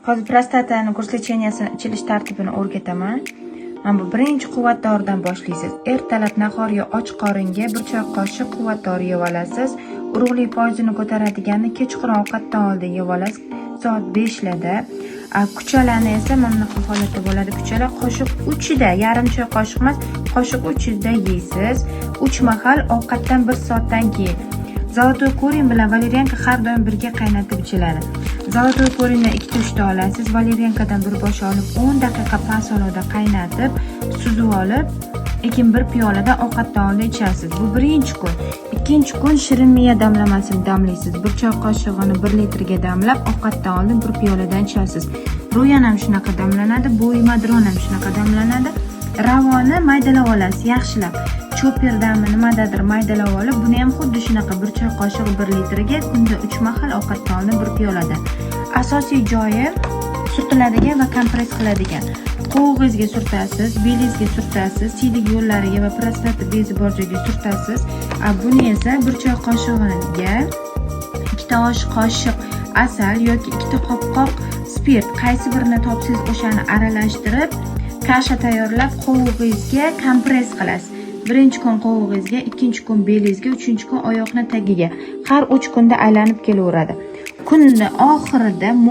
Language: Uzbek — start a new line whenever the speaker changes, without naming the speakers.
Hozir prostatani kurs лечения sini ichilish tartibini o'rgataman. Mana bu birinchi quvvat doridan boshlaysiz. Ertalab nahor yo och qoringa 1 choy qoshiq quvvat dori yeb olasiz. Urug'lik foizini ko'taradiganni kechqurun ovqatdan oldin yeb olasiz soat 5 larda. Kuchalani esa mana bunaqa holatda bo'ladi. Kuchala qoshiq uchida, yarim choy qoshiq emas, qoshiq uchida yeysiz. 3 mahal ovqatdan 1 soatdan keyin. Золотой корень bilan валерьянка har doim birga qaynatib ichiladi. Золотой корень dan 2 ta 3 ta olasiz, валерьянка dan bir bosh olib 10 daqiqa past olovda qaynatib, suzib olib, keyin bir piyolada ovqatdan oldin ichasiz. Bu birinchi kun. Ikkinchi kun shirin miya damlamasini damlaysiz. 1 choy qoshig'ini 1 litrga damlab, ovqatdan oldin bir piyoladan ichasiz. Ruyan ham shunaqa damlanadi, bo'ymadron ham shunaqa damlanadi. Ravoni maydalab olasiz yaxshilab. Choperdami, nimadadir maydalab olib, buni ham xuddi shunaqa 1 choy qoshig'i 1 litrga kunda 3 mahal ovqatdan oldin bir piyoladan. Asosiy joyi surtiladigan va kompress qiladigan. Qovug'ingizga surtasiz, belingizga surtasiz, siydik yo'llariga va prostata bezi bor joyga surtasiz. Buni esa 1 choy qoshig'iga 2 ta osh qoshiq asal yoki 2 ta qopqoq spirt, qaysi birini topsangiz o'shani aralashtirib, kasha tayyorlab qovug'ingizga kompress qilasiz. Birinchi kun qovug'ingizga, ikkinchi kun belingizga, uchinchi kun oyoqni tagiga. Har 3 kunda aylanib kelaveradi. Kunni oxirida